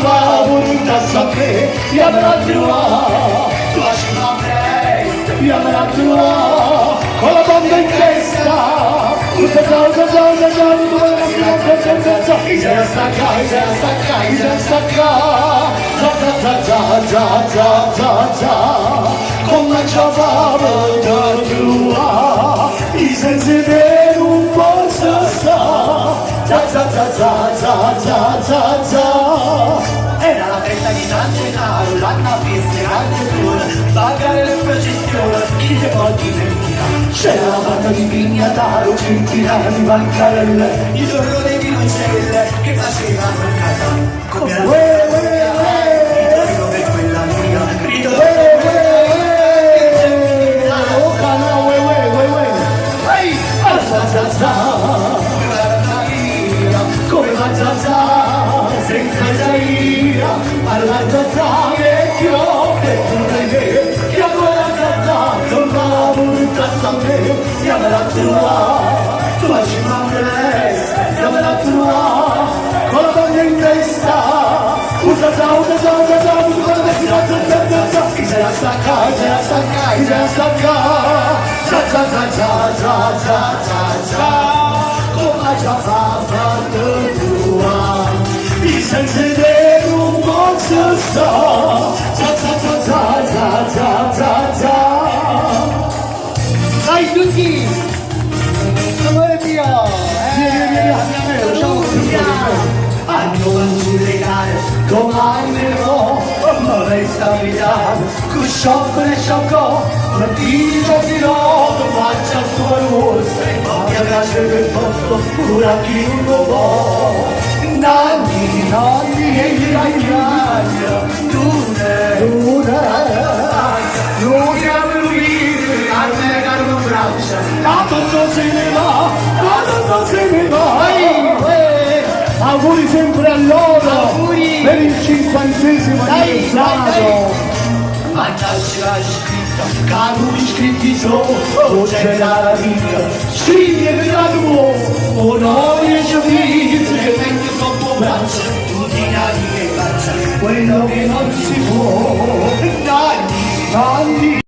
Ma purtasse a me, jammela a truvà, tu facimm' ambress, jammela a truvà, con la banda in testa. Era la festa di San Gennaro, l'anno appresso grande suono, bancarelle in processione, chi se può dimenticare? C'era la banda di Pignataro, centinaia di bancarelle. Il giorno dei violoncelle che facevano cantare. Come alla Uè, uè, uè. ritorno per quella via, ritorno Uè, uè, uè. Oh, canà, uè, uè, uè, uè. Ehi! Ah, za, za, za. Come va via, Come va za, za, senza zaira, alla za, za, che chiode pure me, chiamo la za, za, non va purtasse a me, chiamala a trovà, tu facci ambress, chiamala a trovà, con la banda in testa, usa za, usa za, usa za, usa za, za, za, za, za, za, chi se la stacca, chi se la stacca, chi se la stacca, za, za, za, za, za, za, za, za, come già fa fatto tua, i senza te non posso sta, za, za, za, za, za, za, za, za. Dai tutti! Amore mio! Via, via, via, via, ciao, Hanno mangiulecare domani no, ma resta milano, con sciocco e sciocco, ma ti giochirò, faccia tua rossa, mi piace quel posto, pure a chi non lo può. Nanni, Nanni, e gli dai tu ne, Luna, non chiamo lui, carne, carne, braccia, tanto non se ne va, tanto non se ne va. Auguri sempre a loro Auguri. per il 50º Dai, anniversario. Mannaggia la scritta, che non iscritti sono, Non c'è la vita, scrivi e vedrai tu, o no.